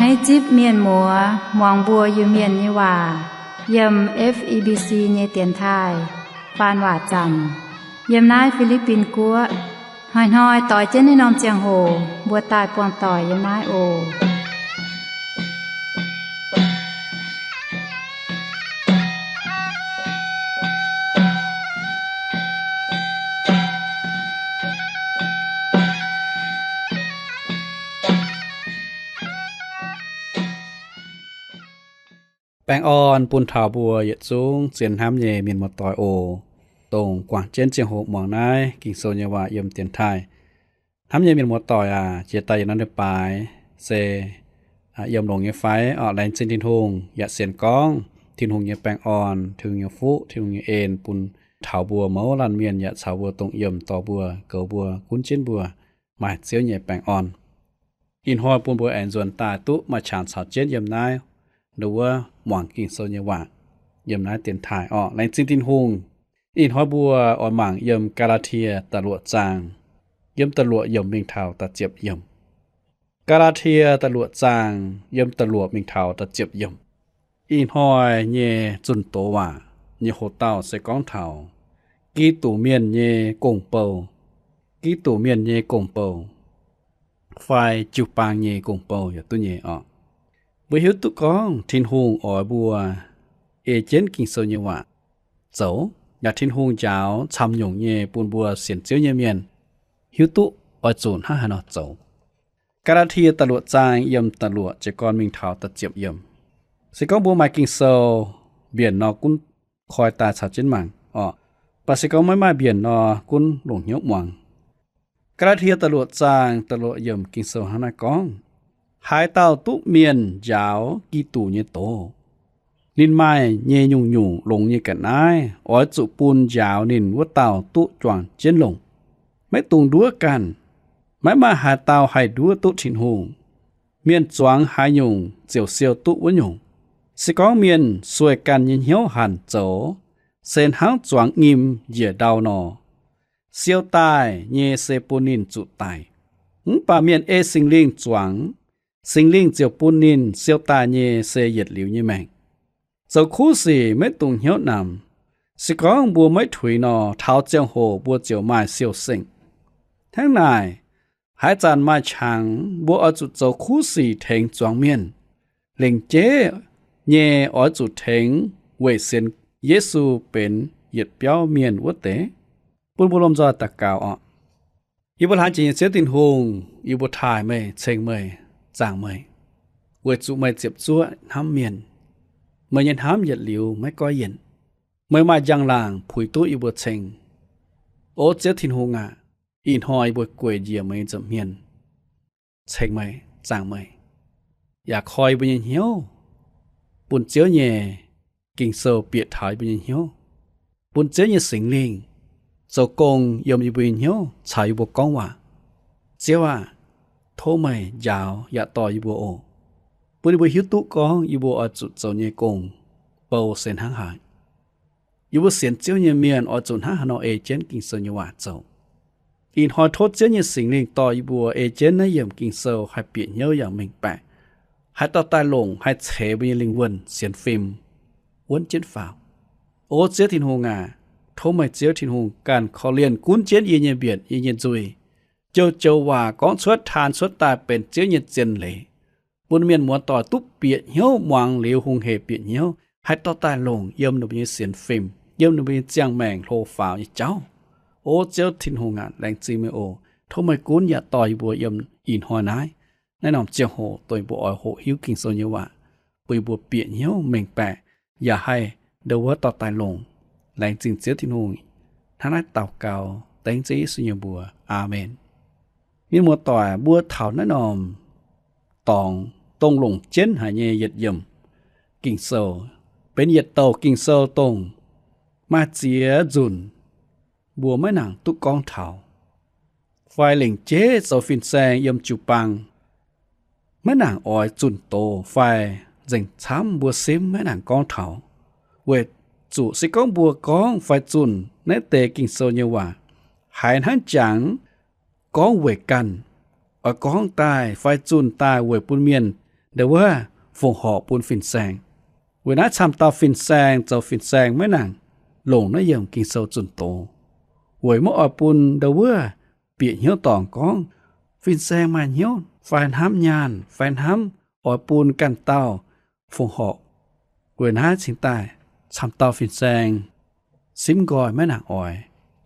Naaiv zipv mienh muoz muangx mbuo Iu-Mienh nyei waac yiem F E B C nyei dienx taaih faan waac zaamc yiem naaiv Fi^li^bin Guoqv. Hnoi-hnoi doix jienv naaiv norm ziangh hoc mbuo daaih buangh doic yiem naaiv oc. Baengh orn bun taux mbuo yietc zungv zien hnamv nyei mienh muoz-doic oc, dongh guangc jienv ziangh hoc muangx naaiv Ging-Sou nyei waac yiem dienx taaih. Hnamv nyei mienh muoz-doic aac, jiex daaih yietc norm leiz-baaix se yiem longx nyei fai? Orqc, laengz zingh Tin-Hungh yaac sienx gorngv Tin-Hungh nyei baengh orn, Tin-Hungh nyei fuqv, Tin-Hungh nyei en bun taux mbuo mouz laanh mienh yaac caux mbuo dongh yiemc dorh mbuo, goux mbuo, gunv jienv mbuo maaih Ziouv nyei baengh orn. Ih hnoi bun mbuo aengx nzuonx daaih duqv maaih qangx caux jienv yiem naaiv nduov muangx Ging-Sou nyei waac yiem naaiv dienx taaih orqc. Laengz zingh Tin-Hungh. Ih hnoi mbuo oix mangc yiem Gaa^laa^tie da'luoqc zaang, yiem da'luoqc yiemc mingh taux da'ziepc yiemc. Gaa^laa^tie da'luoqc zaang, yiem da'luoqc mingh taux da'ziepc yiemc. Ih hnoi nyei zunh doz waac nyei hoc-dauh se gorngv taux Giduc Mienh nyei gong-bou. Giduc Mienh nyei gong-bou fai jiu-baang nyei gong-bou yaac duqv nyei orqc. Mbuo hiuv duqv gorngv Tin-Hungh oix mbuo ei jienv Ging-Sou nyei waac zoux, yaac Tin-Hungh njaaux camv nyungc nyei bun mbuo sienx Ziouv nyei mienh hiuv duqv oix zuqc hnangv haaix nor zoux. Gaa^laa^tie da'luoqc zaang yiem da'luoqc jiez gorn mingh taux da'ziepc yiemc. Se gorngv mbuo maaih Ging-Sou mbienc nor gunv koi daaih caux jienv mangc orqc. Mv baac se gorngv maiv maaih mbienc nor gunv longc hnyouv muangx. Gaa^laa^tie da'luoqc zaang da'luoqc yiemc Ging-Sou hnangv naaiv gorngv, Haaix dauh duqv mienh njaaux Giduc nyei doz, ninh maaih nyei nyungc-nyungc longx nyei ga'naaiv oix zuqc bun njaaux ninh wuov dauh duqv juangc jienv longc. Maiv dungx nduov ganh. Maiv maaih haaix dauh haih nduov duqv Tin-Hungh. Mienh zuangx haaix nyungc ziouc siou duqv wuov nyungc. Se gorngv mienh sueih ganh nyei hnyouv hanc zoux, se hnangv zuangx nyim njiec ndau nor, siou daaih nyei se bun ninh zuqc daic. Mv baac mienh ei Singx Lingh zuangx, Singx Lingh ziouc bun ninh siou daaih nyei se yietc liuz nyei maengc. Zoux kuv sic maiv dungx hnyouv namx. Se gorngv mbuo maiv tuix nor, taux ziangh hoc mbuo ziouc maaih siou-sengh. Hnangv naaic, haaix zanc maaih qangx, mbuo oix zuqc zoux kuv sic tengx zuangx mienh. Lengc jeiv nyei oix zuqc tengx weic sienx Yesu benx yietc biauv mienh wuov deix. Bun mbuo lomh nzoih daux gaux orqc. Yie mbuo hlaang jiex nyei Ziouv Tin-Hungh, yie mbuo taaih meih, ceng meih, zaangc meih, weic zuqc meih ziepc zuoqv hnamv mienh. Meih nyei hnamv yietc liuz maiv goiv yienc. Meih maaih njang-laangc puix duqv yie mbuo ceng. O Ziouv Tin-Hungh aac, ih hnoi yie mbuo gueic njiec meih nyei nza'hmien, ceng meih, zaangc meih, yaac koi yie mbuo nyei hnyouv, bun Ziouv nyei Ging-Sou bieqc taux yie mbuo nyei hnyouv, bun Ziouv nyei Singx Lingh zoux gong yiem yie mbuo nyei hnyouv caux yie mbuo gorngv waac. Ziouv aah, tov meih njaaux yaac dorh yie mbuo oc. Bun yie mbuo hiuv duqv gorngv yie mbuo oix zuqc zoux nyei gong-bou se hnangv haaix. Yie mbuo sienx Ziouv nyei mienh oix zuqc hnangv haaix nor ei jienv Ging-Sou nyei waac zoux. Ih hnoi tov Ziouv nyei Singx Lingh dorh yie mbuo ei jienv naaiv yiemc Ging-Sou haih bieqc hnyouv yaac mengh baeqc, haih dorh daaih longc haih ceix mbuo nyei lingh wuonh sienx fim wuonv jienv faaux. O Ziouv Tin-Hungh aac, tov meih Ziouv Tin-Hungh ganh korv-lienh gunv jienv yie nyei mbietc, yie nyei nzuih, joux-joux waac gorngv cuotv taan cuotv daaih benx Ziouv nyei zien leiz, bun mienh muoz-doic duqv bieqc hnyouv, muangx liuz hungh hec bieqc hnyouv, haih dorh daaih longc yiem ninh mbuo nyei sienx fim, yiem ninh mbuo nyei ziangh maengc hlo faaux nyei jauv. O Ziouv Tin-Hungh aac, laengz zingh meih oc. Tov meih gunv yaac dorh yie mbuo yiem ih hnoi naaiv, naaiv norm ziangh hoc dongh yie mbuo oix hoqc hiuv Ging-Sou nyei waac, bun yie mbuo bieqc hnyouv mengh baeqc, yaac haih ndo wuov dorh daaih longc. Laengz zingh Ziouv Tin-Hungh. Hnangv naaiv daux gaux dengv Ziouv Yesu nyei mbuox. Aamen. Mienh muoz-doic, mbuo taux naaiv norm dorngx dongh longc jienv haic nyei yietc yiemc Ging-Sou, benx yietc douc Ging-Sou dongh maaih ziex nzunc mbuo maiv nangc duqv gorngv taux, fai lengc jeiv zoux fin-saeng yiem jiu-baang maiv nangc oix zunh doz fai nzengc camv mbuo simv maiv nangc gorngv taux. Weic zuqc se gorngv mbuo gorngv fai zunh naaiv deix Ging-Sou nyei waac, haiz hnangv jangx gorngv weic ganh, oix gorngv daaih fai zunh daaih weic bun mienh ndau wuov fongc horc bun fin-saeng. Weic naaiv camv dauh fin-saeng zoux fin-saeng maiv nangc longc naaiv yiemc Ging-Sou zunh doz, weic maiv oix bun ndau wuov bieqc hnyouv dorngc gorngv fin-saeng maaih hnyouv fai hnamv nyaanh fai hnamv oix bun ganh dauh fongc horc. Weic naaiv cingx daaih camv dauh fin-saeng simv nqoi maiv nangc oix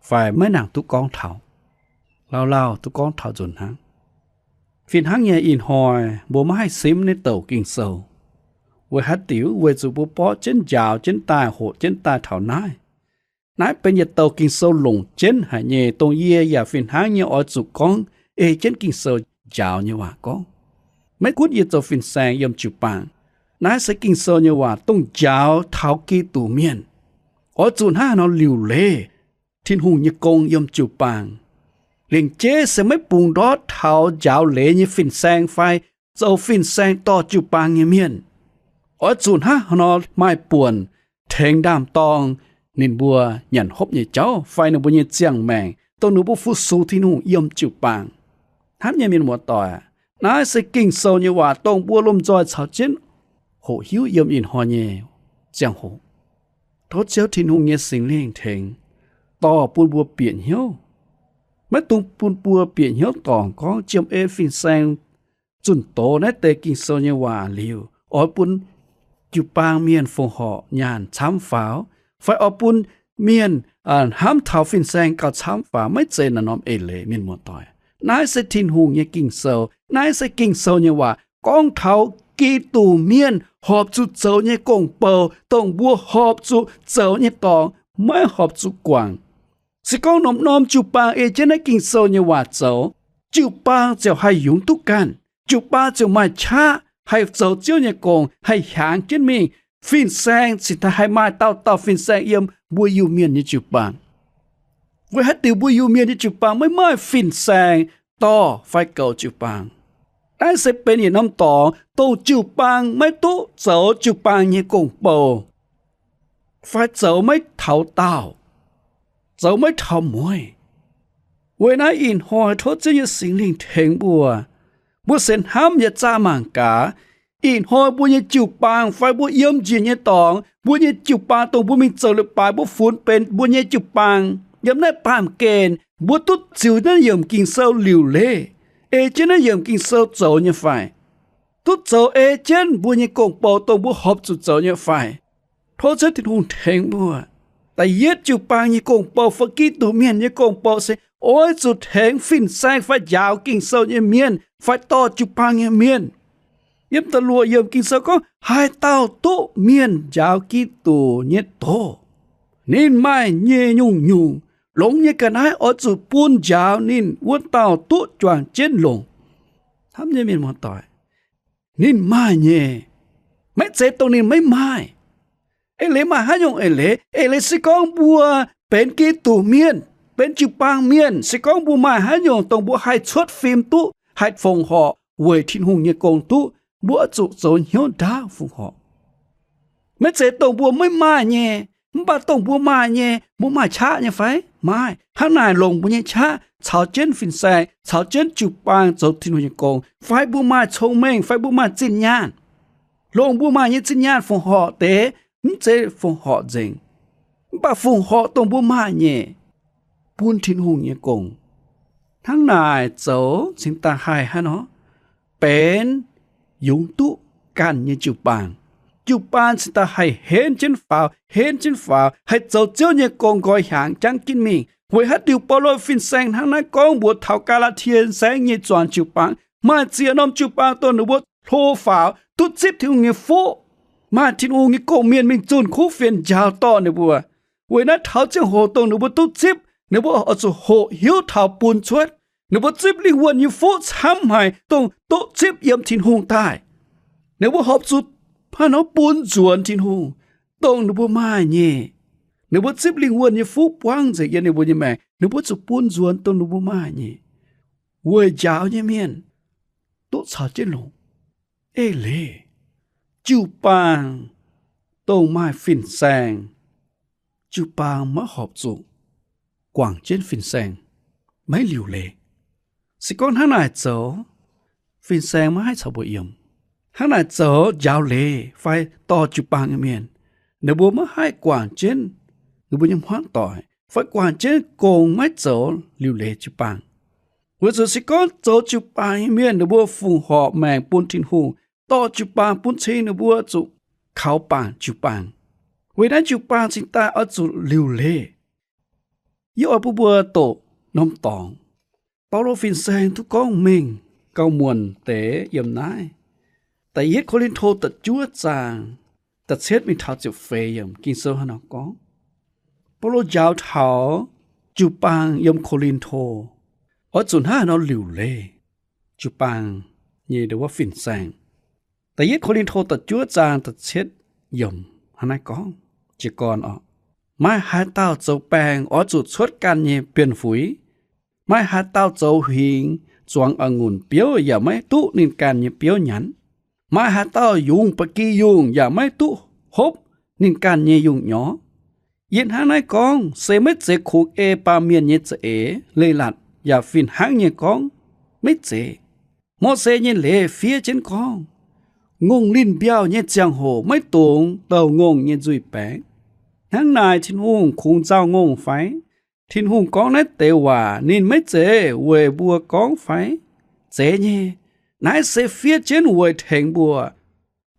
fai maiv nangc duqv gorngv taux. Lauh lauh duqv gorngv taux nzunc hnangv. Fih hnangv nyei ih hnoi mbuo maiv haih simv naaiv douc Ging-Sou. Weic haaix diuc? Weic zuqc mbuo borqv jienv njaaux jienv daaih, hoqc jienv daaih taux naaiv. Naaiv benx yietc douc Ging-Sou longc jienv haic nyei, dongh yie yaac fih hnangv nyei oix zuqc gorngv ei jienv Ging-Sou njaaux nyei waac gorngv. Maiv gunv yie zoux fin-saeng yiem jiu-baang, naaiv se Ging-Sou nyei waac dongh njaaux taux Giduc mienh. Oix zuqc hnangv haaix nor liuc leiz Tin-Hungh nyei gong yiem jiu-baang. Lengc jeiv se maiv bungx ndortv taux njaaux leiz nyei fin-saeng fai zoux fin-saeng dorh jiu-baang nyei mienh. Oix zuqc hnangv haaix nor maaih buonc tengx ndaam-dorng ninh mbuo nyanc hopv nyei jauv fai ninh mbuo nyei ziangh maengc, dongh ninh mbuo fu-sux Tin-Hungh yiem jiu-baang. Hnamv nyei mienh muoz-doic, naaiv se Ging-Sou nyei waac dongh mbuo lomh nzoih caux jienv hoqc hiuv yiem ih hnoi nyei ziangh hoc. Tov Ziouv Tin-Hungh nyei Singx Lingh tengx dorh bun mbuo bieqc hnyouv. Maiv dungx bun mbuo bieqc hnyouv dorngc gorngv jiem ei fin-saeng zunh doz naaiv deix Ging-Sou nyei waac liuz, oix bun jiu-baang mienh fongc horc nyaanh camv faaux, fai oix bun mienh hnamv taux fin-saeng gauh camv faaux. Maiv zeiz naaiv norm eix leiz, mienh muoz-doic. Naaiv se Tin-Hungh nyei Ging-Sou. Naaiv se Ging-Sou nyei waac gorngv taux Giduc mienh horpc zuqc zoux nyei gong-bou, dongh mbuo horpc zuqc zoux nyei dorngx maiv horpc zuqc guangc. Se gorngv norm-norm jiu-baang ei jienv naaiv Ging-Sou nyei waac zoux, jiu-baang ziouc haih yungz duqv ganh. Jiu-baang ziouc maaih qaqv haih zoux Ziouv nyei gong, haih hiaangx jienv mingh. Fin-saeng cingx daaih haih maaih dauh dauh fin-saeng yiem mbuo Iu-Mienh nyei jiu-baang. Weic haaix diuc mbuo Iu-Mienh nyei jiu-baang maiv maaih fin-saeng dorh fai goux jiu-baang? Naaiv se benx yietc norm dorngx dongh jiu-baang maiv duqv zoux jiu-baang nyei gong-bou, fai zoux maiv taux daauh, zoux maiv taux mueiz. Weic naaiv ih hnoi tov Ziouv nyei Singx Lingh tengx mbuo. Mbuo se hnamv yietc zaah mangc gaax, ih hnoi mbuo nyei jiu-baang fai mbuo yiem njiec nyei dorngx, mbuo nyei jiu-baang dongh mbuo mingh zoux leiz-baaix mbuo funx benx mbuo nyei jiu-baang yiem naaiv baamh gen, mbuo duqv ziux naaiv yiemc Ging-Sou liuc leiz, ei jienv naaiv yiemc Ging-Sou zoux nyei fai? Duqv zoux ei jienv mbuo nyei gong-bou dongh mbuo horpc zuqc zoux nyei fai? Tov Ziouv Tin-Hungh tengx mbuo. Da'yietv jiu-baang nyei gong-bou fai Giduc mienh nyei gong-bou se oix zuqc tengx fin-saeng fai njaaux Ging-Sou nyei mienh fai dorh jiu-baang nyei mienh. Yiem da'luoqc yiemc Ging-Sou gorngv, haaix dauh duqv mienh njaaux Giduc nyei doz, ninh maaih nyei nyungc-nyungc longx nyei ga'naaiv oix zuqc bun njaaux ninh wuov dauh duqv juangc jienv longc. Hnamv nyei mienh muoz-doic, ninh maaih nyei, maiv zeiz dongh ninh maiv maaih. Eix leiz maaih haaix nyungc eix leiz? Eix leiz se gorngv mbuo benx Giduc mienh, benx jiu-baang mienh, se gorngv mbuo maaih haaix nyungc dongh mbuo haih cuotv fim duqv, haih fongc horc weic Tin-Hungh nyei gong duqv, mbuo oix zuqc zoux hnyouv ndaauv fongc horc. Maiv zeiz dongh mbuo maiv maaih nyei, mv baac dongh mbuo maaih nyei, mbuo maaih qaqv nyei fai? Maaih. Hnangv naaic longc mbuo nyei qaqv caux jienv fin-saeng, caux jienv jiu-baang zoux Tin-Hungh nyei gong, fai mbuo maaih cong-mengh, fai mbuo maaih zinh nyaanh, longc mbuo maaih nyei zinh nyaanh fongc horc deix, mv zeiz fongc horc nzengc, mv baac fongc horc dongh mbuo maaih nyei, bun Tin-Hungh nyei gong. Hnangv naaic zoux cingx daaih haih haaix nor benx yungz duqv ganh nyei jiu-baang. Jiu-baang cingx daaih haih henv jienv faaux, henv jienv faaux, haih zoux Ziouv nyei gong nqoi hiaangx jangv jienv mingh. Weic haaix diuc Baulo fin-saeng hnangv naaiv gorngv mbuox taux Gaa^laa^tie Saengv nyei zuangx jiu-baang? Maaih ziex norm jiu-baang dongh ninh mbuo hlo faaux duqv zipv Tin-Hungh nyei fuqv. Maaih Tin-Hungh nyei gong-mienh mingh zunh kuv fienx njaaux dorh ninh mbuo. Weic naaiv taux ziangh hoc dongh ninh mbuo duqv zipv, ninh mbuo oix zuqc hoqc hiuv taux bun cuotv. Ninh mbuo zipv lingh wuonh nyei fuqv camv haic dongh duqv zipv yiem Tin-Hungh daaih. Ninh mbuo horpc zuqc hnangv nor bun nzuonx Tin-Hungh dongh ninh mbuo maaih nyei. Ninh mbuo zipv lingh wuonh nyei fuqv buangv nzengc yiem ninh mbuo nyei maengc, ninh mbuo zuqc bun nzuonx dongh ninh mbuo maaih nyei, weic njaaux nyei mienh duqv caux jienv longc. Eix leiz, jiu-baang dongh maaih fin-saeng, jiu-baang maiv horpc zuqc guangc jienv fin-saeng, maiv liuc leiz. Se gorngv hnangv naaic zoux, fin-saeng maiv haih caux mbuo yiem. Hnangv naaic zoux njaaux leiz fai dorh jiu-baang nyei mienh, ninh mbuo maiv haih guangc jienv ninh mbuo nyei hmuangv doic, fai guangc jienv gong maiv zoux liuc leiz jiu-baang. Weic zuqc se gorngv zoux jiu-baang nyei mienh ninh mbuo fungc horc maengc bun Tin-Hungh, dorh jiu-baang bun cing ninh mbuo zuqc kaux bangc jiu-baang. Weic naaiv jiu-baang cingx daaih oix zuqc liuc leiz. Yie oix bun mbuo doqc norm dorngx, Baulo fin-saeng duqv gorngv mengh gauh muonc deix yiem naaiv da'yietv Ko^lin^to da'juov zaang da'cietv mingh taux ziepc feix yiemc. Ging-Sou hnangv nor gorngv, Baulo njaaux taux jiu-baang yiem Ko^lin^to oix zuqc hnangv haaix nor liuc leiz jiu-baang nyei wuov fin-saeng. Da'yietv Ko^lin^to da'juov zaang da'cietv yiemc hnangv naaiv gorngv, jiez gorn oc, maaih haaix dauh zoux baeng oix zuqc cuotv ganh nyei bienh fuix? Maaih haaix dauh zoux huingx zuangx a'ngunc biouv yaac maiv duqv ninh ganh nyei biouv nyanc? Maaih haaix dauh yungz ba'gi yungh yaac maiv duqv hopv ninh ganh nyei yungh nyorx? Yie hnangv naaiv gorngv se maiv zeiz kungx ei baamh mienh nyei za'eix, leiz-latc, yaac fih hnangv nyei gorngv maiv zeiz. Mose nyei leiz fiev jienv gorngv, ngongh linh mbiauh nyei ziangh hoc maiv dungx douh ngongh nyei nzuih baengx. Hnangv naaic Tin-Hungh kungx nzauh ngongh fai? Tin-Hungh gorngv naaiv deix waac ninh maiv zeiz weic mbuo gorngv fai? Zeiz nyei. Naaiv se fiev jienv weic tengx mbuo.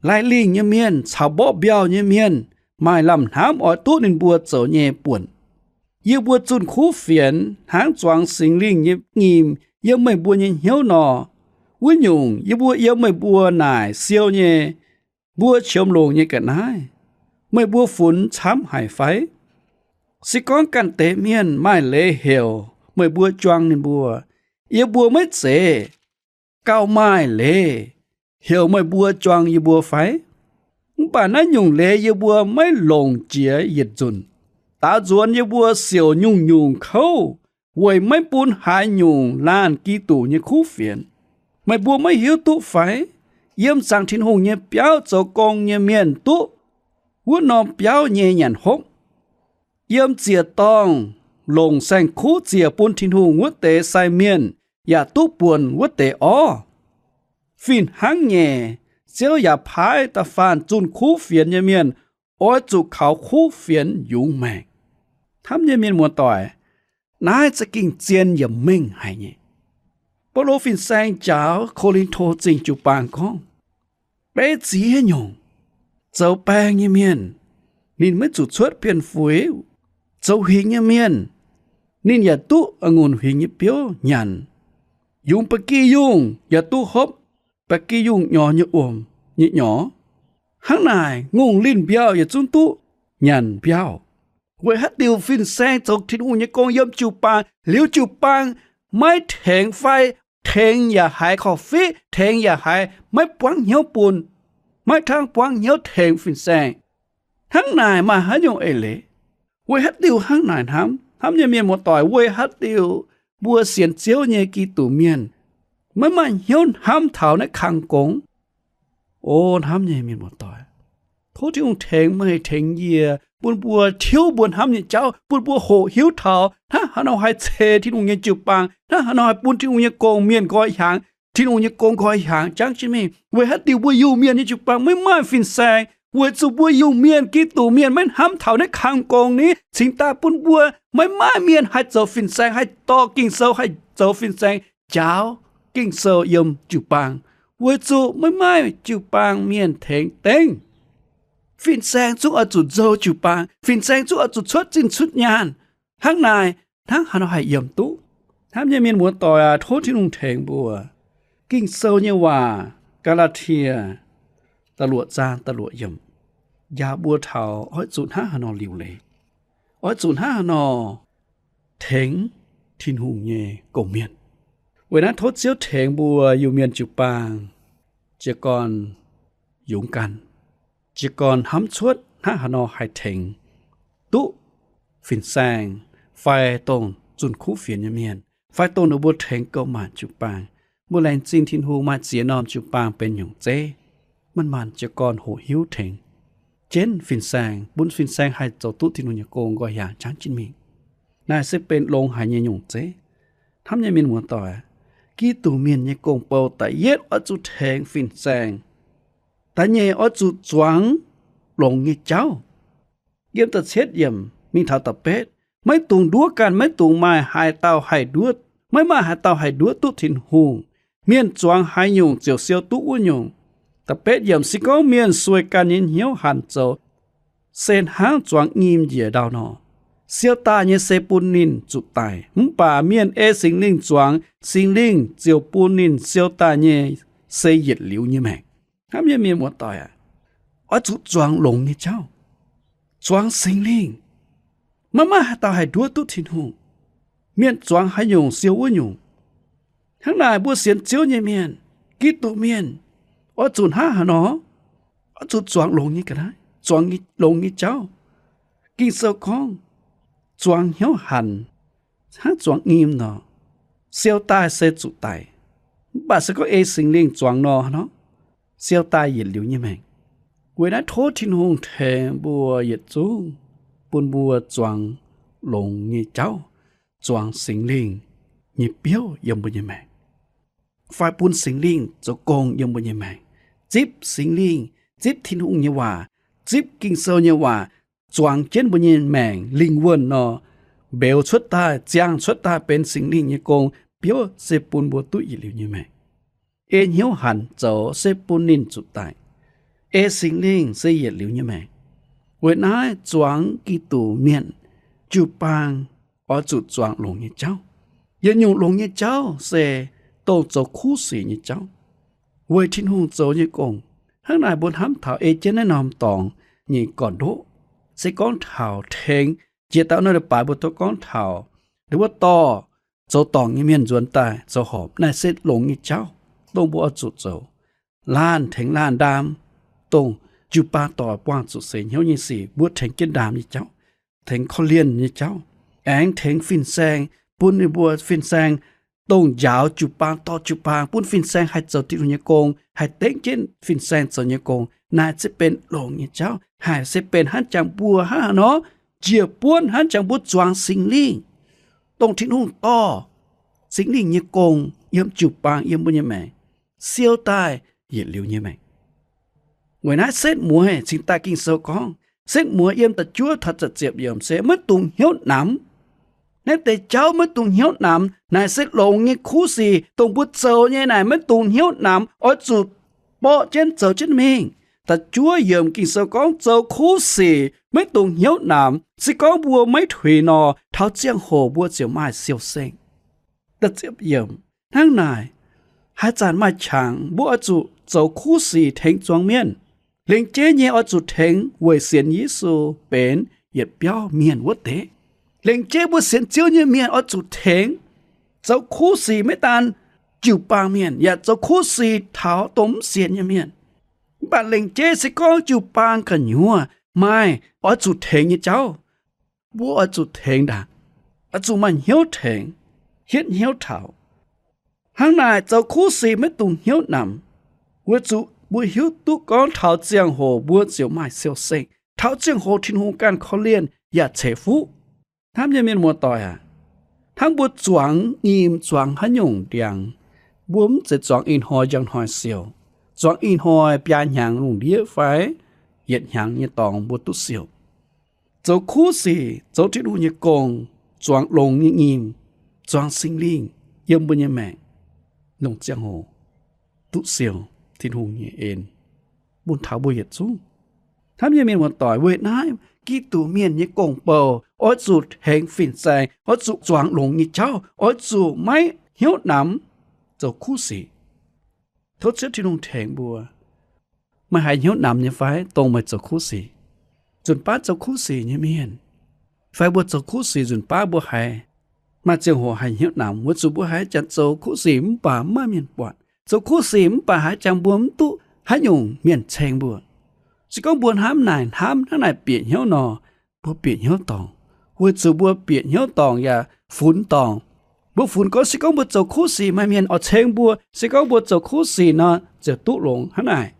Laih lingh nyei mienh caux mborqv mbiauh nyei mienh maaih lamh hnamv oix duqv ninh mbuo zoux nyei buonc. Yie mbuo zunh kuv fienx hnangv zuangx Singx Lingh nyei nyim yiem meih mbuo nyei hnyouv nor, wuov nyungc yie mbuo yiem meih mbuo naaic siou nyei, mbuo qiemx longc nyei ga'naaiv, meih mbuo funx camv haic fai? Se gorngv ganh deix mienh maaih leiz heuc meih mbuo juang ninh mbuo, yie mbuo maiv zeiz gauh maaih leiz heuc meih mbuo juang yie mbuo fai? Mv baac naaiv nyungc leiz yie mbuo maiv longc jiex yietc nzunc. Daaux nzuonx yie mbuo siouc nyungc-nyungc kouv weic maiv bun haaix nyungc laanh Giduc nyei kuv fienx. Meih mbuo maiv hiuv duqv fai? Yiem zaangc Tin-Hungh nyei biauv zoux gong nyei mienh duqv wuov norm biauv nyei nyanc hopv. Yiem ziec-dorngh longc saeng-kuv ziec bun Tin-Hungh wuov deix sai mienh yaac duqv buonc wuov deix orv. Fih hnangv nyei, Ziouv yaac paaiv da'faanh zunh kuv fienx nyei mienh oix zuqc kaux kuv fienx yungz maengc. Hnamv nyei mienh muoz-doic, naaiv za'gengh zien yaac mengh haic nyei. Baulo fin-saeng njaaux Ko^lin^to Zingh jiu-baang gorngv, beiv ziex nyungc, zoux baeng nyei mienh, ninh maiv zuqc cuotv bienh fuix. Zoux huingx nyei mienh, ninh yaac duqv a'ngunc huingx nyei biouv nyanc. Yungz ba'gi yungh yaac duqv hopv ba'gi yungh nyorx nyei wuom nyei nyorx. Hnangv naaic, ngongh linh mbiauh yaac zungv duqv nyanc mbiauh. Weic haaix diuc fin-saeng zoux Tin-Hungh nyei gong yiem jiu-baang, liuz jiu-baang maiv tengx fai tengx yaac haiz korv-fiqv, tengx yaac haiz maiv buangv hnyouv bun, maiv tangv buangv hnyouv tengx fin-saeng? Hnangv naaic maaih haaix nyungc eix leiz? Weic haaix diuc hnangv naaic hnamv? Hnamv nyei mienh muoz-doic, weic haaix diuc mbuo sienx Ziouv nyei Giduc mienh maiv maaih hnyouv hnamv taux naaiv kang gong? O hnamv nyei mienh muoz-doic, tov Tin-Hungh tengx meih tengx yie, bun mbuo tiuv mbuo hnamv nyei jauv, bun mbuo hoqc hiuv taux hnangv haaix nor haih ceix Tin-Hungh nyei jiu-baang, hnangv haaix nor haih bun Tin-Hungh nyei gong-mienh nqoi hiaangx, Tin-Hungh nyei gong nqoi hiaangx jangv jienv mingh. Weic haaix diuc mbuo Iu-Mienh nyei jiu-baang maiv maaih fin-saeng? Weic zuqc mbuo Iu-Mienh, Giduc mienh maiv hnamv taux naaiv kang gong ni, cingx daaih bun mbuo maiv maaih mienh haih zoux fin-saeng, haih dorh Ging-Sou, haih zoux fin-saeng njaaux Ging-Sou yiem jiu-baang, weic zuqc maiv maaih jiu-baang mienh tengx dengv. Fin-saeng zungv oix zuqc nzou jiu-baang. Fin-saeng zungv oix zuqc cuotv zinh cuotv nyaanh. Hnangv naaic, hnangv haaix nor haih yiem duqv? Hnamv nyei mienh muoz-doic aac, tov Tin-Hungh tengx mbuo. Ging-Sou nyei waac, Gaa^laa^tie da'luoqc zaang da'luoqc yiemc, njaaux mbuo taux oix zuqc hnangv haaix nor liuc leiz, oix zuqc hnangv haaix nor tengx Tin-Hungh nyei gong-mienh. Weic naaiv tov Ziouv tengx mbuo Iu-Mienh jiu-baang jiez gorn yungz ganh, jiez gorn hnamv cuotv hnangv haaix nor haih tengx duqv fin-saeng fai dongh zunh kuv fienx nyei mienh, fai dongh ninh mbuo tengx gouv maanc jiu-baang. Mbuo laengz zingh Tin-Hungh maaih ziex norm jiu-baang benx nyungc zeiv. Manc-manc jiez gorn hoqc hiuv tengx jienv fin-saeng, bun fin-saeng haih zoux duqv Tin-Hungh nyei gong nqoi hiaangx jangv jienv mingh. Naaiv se benx longx haic nyei nyungc zeiv. Hnamv nyei mienh muoz-doic, Giduc Mienh nyei gong-bou da'yietv oix zuqc tengx fin-saeng. Da'nyeic, oix zuqc zuangx longx nyei jauv. Yiem da'cietv yiemc mingh taux da'betv, maiv dungx nduov ganh, maiv dungx maaih haaix dauh haih nduov, maiv maaih haaix dauh haih nduov duqv Tin-Hungh. Mienh zuangx haaix nyungc ziouc siou duqv wuov nyungc. Da'betv yiemc, se gorngv mienh sueih ganh nyei hnyouv hanc zoux, se hnangv zuangx nyim njiec ndau nor. Siou daaih nyei se bun ninh zuqc daic, mv baac mienh ei Singx Lingh zuangx, Singx Lingh ziouc bun ninh siou daaih nyei se yietc liuz nyei maengc. Hnamv nyei mienh muoz-doic aac, oix zuqc zuangx longx nyei jauv, zuangx Singx Lingh. Maiv maaih haaix dauh haih nduov duqv Tin-Hungh. Mienh zuangx haaix nyungc siou wuov nyungc. Hnangv naaic mbuo sienx Ziouv nyei mienh, Giduc mienh, oix zuqc hnangv haaix nor? Oix zuqc zuangx longx nyei ga'naaiv, zuangx longx nyei jauv. Ging-Sou gorngv, zuangx hnyouv hanc hnangv zuangx nyim nor, siou daaih se zuqc daic. Mv baac se gorngv ei Singx Lingh zuangx nor, nor, siou daaih yietc liuz nyei maengc. Weic naaiv tov Tin-Hungh tengx mbuo yietc zungv bun mbuo zuangx longx nyei jauv, zuangx Singx Lingh nyei biouv yiem mbuo nyei maengc, fai bun Singx Lingh zoux gong yiem mbuo nyei maengc, zipv Singx Lingh, zipv Tin-Hungh nyei waac, zipv Ging-Sou nyei waac, zuangx jienv mbuo nyei maengc lingh wuonh nor, mbeux cuotv daaih, ziangh cuotv daaih benx Singx Lingh nyei gong, biouv se bun mbuo duqv yietc liuz nyei maengc. Ei hnyouv hanc zoux se bun ninh zuqc daic. Ei Singx Lingh se yietc liuz nyei maengc. Weic naaiv zuangx Giduc mienh jiu-baang oix zuqc zuangx longx nyei jauv. Yietc nyungc longx nyei jauv se dongh zoux kuv sic nyei jauv, weic Tin-Hungh zoux nyei gong. Hnangv naaic mbuo hnamv taux ei jienv naaiv norm dorngx nyei gorn-ndoqv, se gorngv taux tengx jiex dauh naaiv leiz-baaix mbuo tov gorngv taux wuov dorh zoux dorngc nyei mienh nzuonx daaih zoux horpc, naaiv se longx nyei jauv, dongh mbuo oix zuqc zoux. Laanh tengx laanh ndaam, dongh jiu-baang doic buangh zuqc seix hnyouv nyei sic, mbuo tengx jienv ndaam nyei jauv, tengx korv-lienh nyei jauv, aengx tengx fin-saeng, bun ninh mbuo fin-saeng dongh njaaux jiu-baang, dorh jiu-baang, bun fin-saeng haih zoux Tin-Hungh nyei gong, haih dengv jienv fin-saeng zoux nyei gong. Naaiv se benx longx nyei jauv, haih se benx hnangv jangx mbuo hnangv haaix nor njiec buonv, hnangv jangx mbuo zuangx Singx Lingh, dongh Tin-Hungh dorh Singx Lingh nyei gong yiem jiu-baang yiem mbuo nyei maengc, siou daaih yietc liuz nyei maengc. Weic naaiv setv mueiz cingx daaih Ging-Sou gorngv, setv mueiz yiem da'juov taux da'ziepc yiemc se maiv dungx hnyouv namx. Naaiv deix jauv maiv dungx hnyouv namx. Naaiv se longx nyei kuv sic, dongh mbuo zoux nyei naaic maiv dungx hnyouv namx, oix zuqc borqv jienv zoux jienv mingh. Da'juov yiemc Ging-Sou gorngv zoux kuv sic maiv dungx hnyouv namx. Se gorngv mbuo maiv tuix nor, taux ziangh hoc mbuo ziouc maaih siou-seng. Hnangv naaic, haaix zanc maaih qangx mbuo oix zuqc zoux kuv sic tengx zuangx mienh. Lengc jeiv nyei oix zuqc tengx weic sienx Yesu benx yietc biauv mienh wuov deix. Lengc jeiv mbuo sienx Ziouv nyei mienh oix zuqc tengx zoux kuv sic, maiv daan jiu-baang mienh, yaac zoux kuv sic taux dongh mv sienx nyei mienh. Mv baac lengc jeiv se gorngv jiu-baang gu'nyuoz maaih oix zuqc tengx nyei jauv, mbuo oix zuqc tengx ndaangc, oix zuqc maaih hnyouv tengx, hietv hnyouv taux. Hnangv naaic zoux kuv sic maiv dungx hnyouv namx, weic zuqc mbuo hiuv duqv gorngv taux ziangh hoc mbuo ziouc maaih siou-seng, taux ziangh hoc Tin-Hungh ganh korv-lienh yaac ceix fuqv. Hnamv nyei mienh muoz-doic aac, hnangv mbuo zuangx nyim zuangx haaix nyungc ndiangx, mbuo mv zeiz zuangx ih hnoi njang hnoi siou, zuangx ih hnoi biaa hnyangx lungh ndiev fai yietc hnyangx nyei dorngx mbuo duqv siou. Zoux kuv sic, zoux Tin-Hungh nyei gong, zuangx longx nyei nyim, zuangx Singx Lingh yiem mbuo nyei maengc, longc ziangh hoc duqv siou. Tin-Hungh nyei en bun taux mbuo yietc zungv. Hnamv nyei mienh muoz-doic, weic naaiv Giduc Mienh nyei gong-bou oix zuqc tengx fin-saeng, oix zuqc zuangx longx nyei jauv, oix zuqc maiv hnyouv namx zoux kuv sic. Tov Ziouv Tin-Hungh tengx mbuo. Meih haiz hnyouv namx nyei fai dongh meih zoux kuv sic? Nzunc baav zoux kuv sic nyei mienh, fai mbuo zoux kuv sic nzunc baav mbuo haiz maaih ziangh hoc haiz hnyouv namx, weic zuqc mbuo haiz janx zoux kuv sic mv baac mv maaih mienh buatc, zoux kuv sic mv baac haiz jangx mbuo mv duqv haaix nyungc mienh ceng mbuo. Se gorngv mbuo hnamv naaic hnamv hnangv naaic bieqc hnyouv nor, mbuo bieqc hnyouv dorngc, weic zuqc mbuo bieqc hnyouv dorngc yaac funx dorngc. Mbuo funx gorngv se gorngv mbuo zoux kuv sic maaih mienh oix ceng mbuo, se gorngv mbuo zoux kuv sic nor ziouc duqv longx hnangv naaic.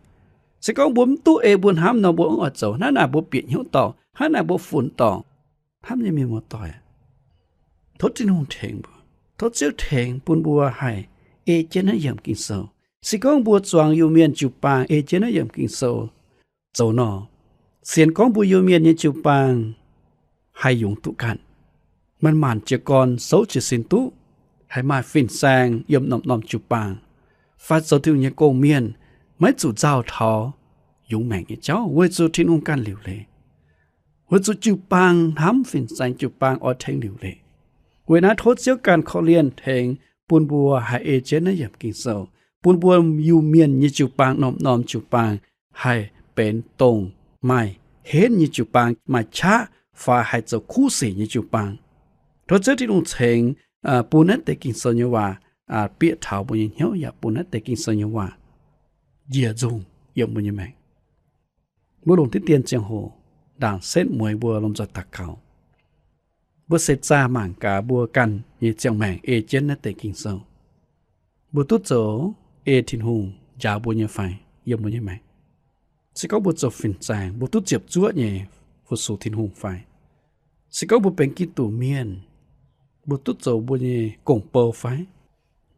Se gorngv mbuo mv duqv ei mbuo hnamv nor mbuo mv oix zoux. Hnangv naaic mbuo bieqc hnyouv dorngc, hnangv naaic mbuo funx dorngc. Hnamv nyei mienh muoz-doic, tov Tin-Hungh tengx mbuo. Tov Ziouv tengx bun mbuo haih ei jienv naaiv yiemc Ging-Sou. Se gorngv mbuo zuangx Iu-Mienh jiu-baang ei jienv naaiv yiemc Ging-Sou zoux nor, sienx gorngv mbuo Iu-Mienh nyei jiu-baang haih yungz duqv ganh. Maaih maanc jiez gorn souv jiez sin duqv, haih maaih fin-saeng yiem norm-norm jiu-baang, fai zoux Tin-Hungh nyei gong-mienh, maiv zuqc nzauh taux yungz maengc nyei jauv, weic zuqc Tin-Hungh ganh liuc leiz. Weic zuqc jiu-baang hnamv fin-saeng, jiu-baang oix tengx liuc leiz. Weic naaiv tov Ziouv ganh korv-lienh tengx bun mbuo haih ei jienv naaiv yiemc Ging-Sou, bun mbuo Iu-Mienh nyei jiu-baang, norm-norm jiu-baang haih benx dongh maaih henv nyei jiu-baang, maaih qaqv fai haih zoux kuv sic nyei jiu-baang. Tov Ziouv Tin-Hungh cingx bun naaiv deix Ging-Sou nyei waac bieqc taux mbuo nyei hnyouv, yaac bun naaiv deix Ging-Sou nyei waac njiec nzungh yiem mbuo nyei maengc. Mbuo longc diqv dien ziangh hoc ndaangc setv mueiz mbuo lomh nzoih daux gaux. Mbuo se zaah mangc gaax mbuo ganh nyei ziangh maengc ei jienv naaiv deix Ging-Sou. Mbuo duqv zoux ei Tin-Hungh njaaux mbuo nyei fai yiem mbuo nyei maengc? Se gorngv mbuo zoux fin-saeng, mbuo duqv ziepc zuoqv nyei fu-sux Tin-Hungh fai? Se gorngv mbuo benx Giduc mienh, mbuo duqv zoux mbuo nyei gong-bou fai?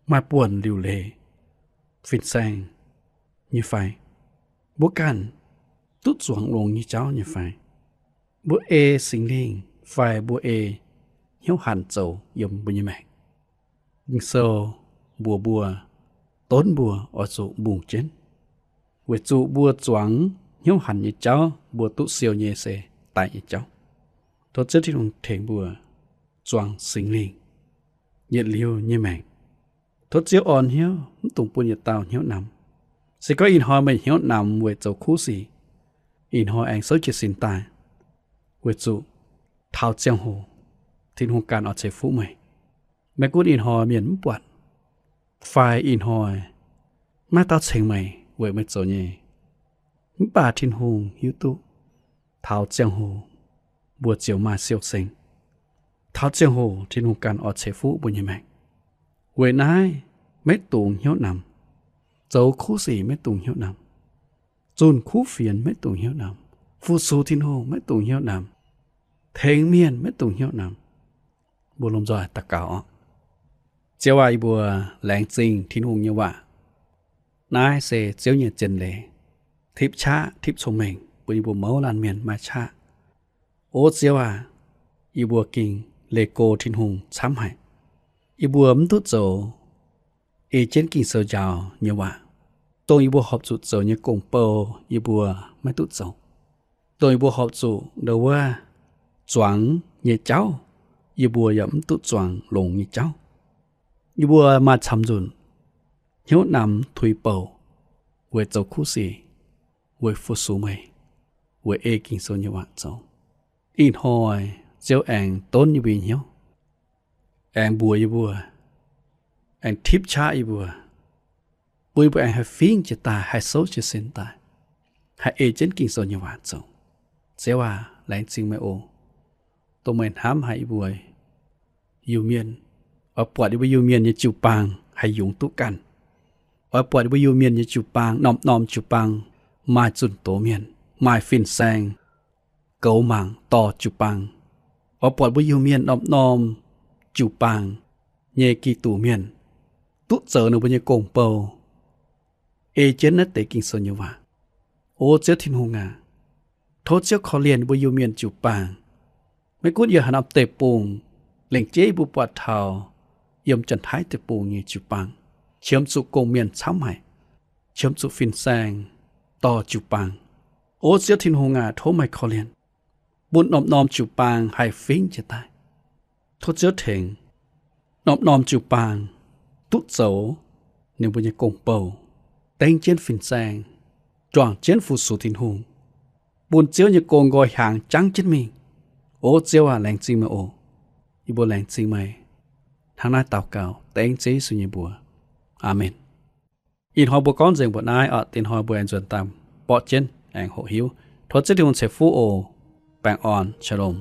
Maaih buonc liuc leiz fin-saeng nyei fai? Mbuo ganh duqv zuangx longx nyei jauv nyei fai? Mbuo ei Singx Lingh fai mbuo ei hnyouv hanc zoux yiem mbuo nyei maengc? Ging-Sou mbuox mbuo, donv mbuo oix zuqc mbungh jienv, weic zuqc mbuo zuangx hnyouv hanc nyei jauv, mbuo duqv siou nyei se daic nyei jauv. Tov Ziouv Tin-Hungh tengx mbuo zuangx Singx Lingh yietc liuz nyei maengc. Tov Ziouv orn hnyouv, mv dungx bun yietc dauh hnyouv namx. Se gorngv ih hnoi meih hnyouv namx weic zoux kuv sic, ih hnoi aengx souv jiez sin daaih, weic zuqc taux ziangh hoc Tin-Hungh ganh oix ceix fuqv meih. Maiv gunv ih hnoi mienh mv buatc, fai ih hnoi maiv dauh ceng meih weic meih zoux nyei, mv baac Tin-Hungh hiuv duqv taux ziangh hoc mbuo ziouc maaih siou-seng. Taux ziangh hoc Tin-Hungh ganh oix ceix fuqv mbuo nyei maengc. Weic naaiv maiv dungx hnyouv namx. Zoux kuv sic maiv dungx hnyouv namx. Zunh kuv fienx maiv dungx hnyouv namx. Fu-sux Tin-Hungh maiv dungx hnyouv namx. Tengx mienh maiv dungx hnyouv namx. Mbuo lomh nzoih daux gaux oc. Ziouv aac, yie mbuo laengz zingh Tin-Hungh nyei waac. Naaiv se Ziouv nyei zien leiz, tipv qaqv tipv cong-mengh bun yie mbuo mouz laanh mienh maaih qaqv. O Ziouv aac, yie mbuo ging leih go Tin-Hungh camv haic. Yie mbuo mv duqv zoux ei jienv Ging-Sou njaaux nyei waac. Dongh yie mbuo horpc zuqc zoux nyei gong-bou yie mbuo maiv duqv zoux. Dongh yie mbuo horpc zuqc ndo wuov zuangx nyei jauv, yie mbuo yaac mv duqv zuangx longx nyei jauv. Yie mbuo maaih camv nzunc hnyouv namx tuix bouc weic zoux kuv sic, weic fu-sux meih, weic ei Ging-Sou nyei waac zoux. Ih hnoi Ziouv aengx donv yie mbuo nyei hnyouv, aengx mbuox yie mbuo, aengx tipv qaqv yie mbuo, bun yie mbuo aengx haih fingx jiez daaih, haih souv jiez sin daaih, haih ei jienv Ging-Sou nyei waac zoux. Ziouv aac, laengz zingh meih oc. Dongh meih hnamv haic yie mbuo Iu-Mienh, oix buatc yie mbuo Iu-Mienh nyei jiu-baang haih yungz duqv ganh. Oix buatc yie mbuo Iu-Mienh nyei jiu-baang, norm-norm jiu-baang maaih zunh doz mienh, maaih fin-saeng, goux mangc dorh jiu-baang. Oix buatc mbuo Iu-Mienh norm-norm jiu-baang nyei Giduc mienh duqv zoux ninh mbuo nyei gong-bou, ei jienv naaiv deix Ging-Sou nyei waac. O Ziouv Tin-Hungh aac, tov Ziouv korv-lienh mbuo Iu-Mienh jiu-baang. Maiv gunv yiem haaix norm deic-bung, lengc jeiv mbuo buatc taux yiem Janx-Taiv deic-bung nyei jiu-baang, qiemx zuqc gong-mienh camv haic, qiemx zuqc fin-saeng dorh jiu-baang. O Ziouv Tin-Hungh aac, tov meih korv-lienh, bun norm-norm jiu-baang haih fingx jiez daaih. Tov Ziouv tengx norm-norm jiu-baang duqv zoux ninh mbuo nyei gong-bou, dengv jienv fin-saeng, juangc jienv fu-sux Tin-Hungh, bun Ziouv nyei gong nqoi hiaangx jangv jienv mingh. O Ziouv aac, laengz zingh meih oc. Yie mbuo laengz zingh meih. Hnangv naaiv daux gaux dengv Ziouv Yesu nyei mbuox. Aamen. Ih hnoi mbuo gorngv nzengc mbuoqc naaiv oc. Dingc hnoi mbuo aengx nzuonx daaih borqv jienv aengx hoqc hiuv. Tov Ziouv Tin-Hungh ceix fuqv oc. Baengh orn. Shalom.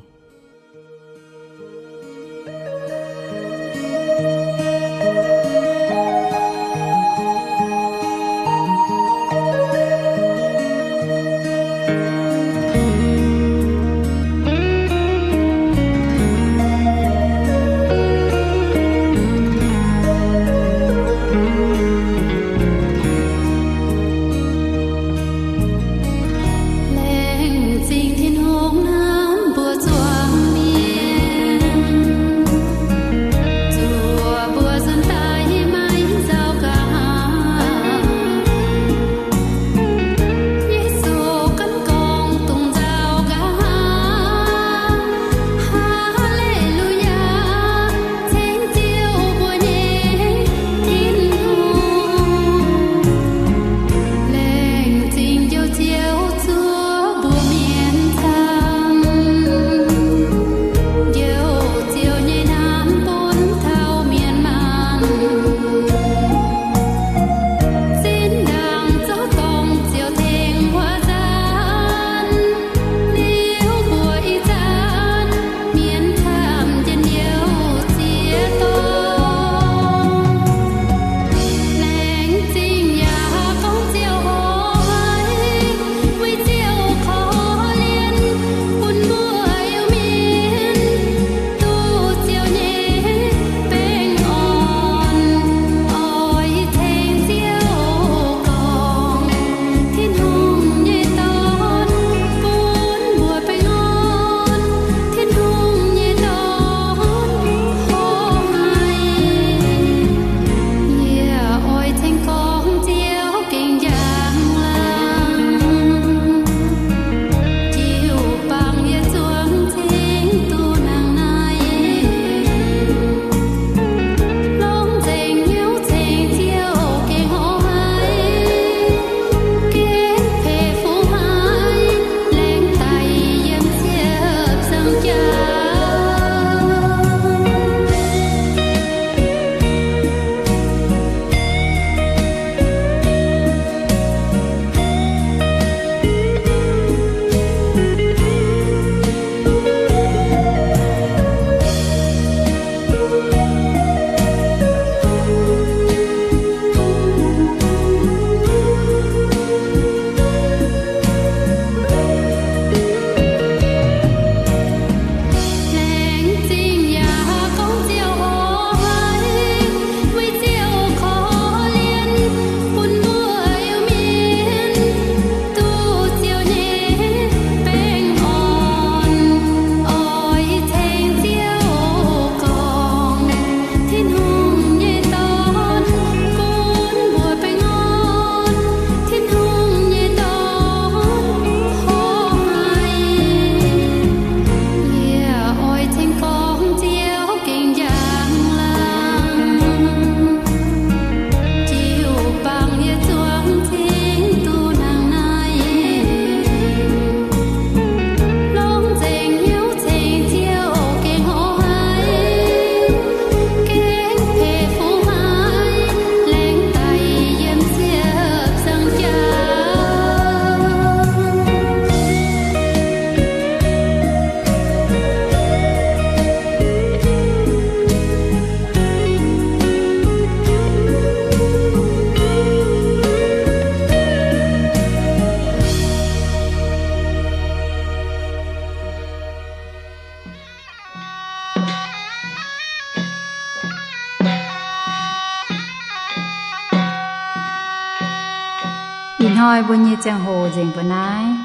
Hnoi mbuo nyei ziangh hoc nzengc mbuo naaiv.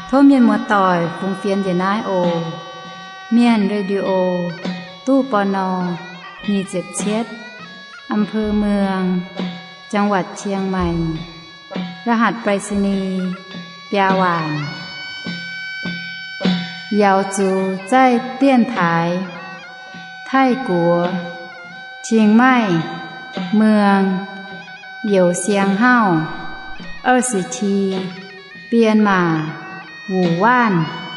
Tov mienh muoz-doic fungx fienx njiec naaiv oc. Mienh Radio, ตู้ ปณ. nyic ziepc cietv, อำเภอเมือง จังหวัดเชียงใหม่ รหัสไปรษณีย์ biaa waanc. Yaux zuqc zaih dienv taaix Taiv-Guoqv, Chiang Mai, Muang, Youz Siang Hauv, 二十七, Bienh Maac, Wuc Waanv.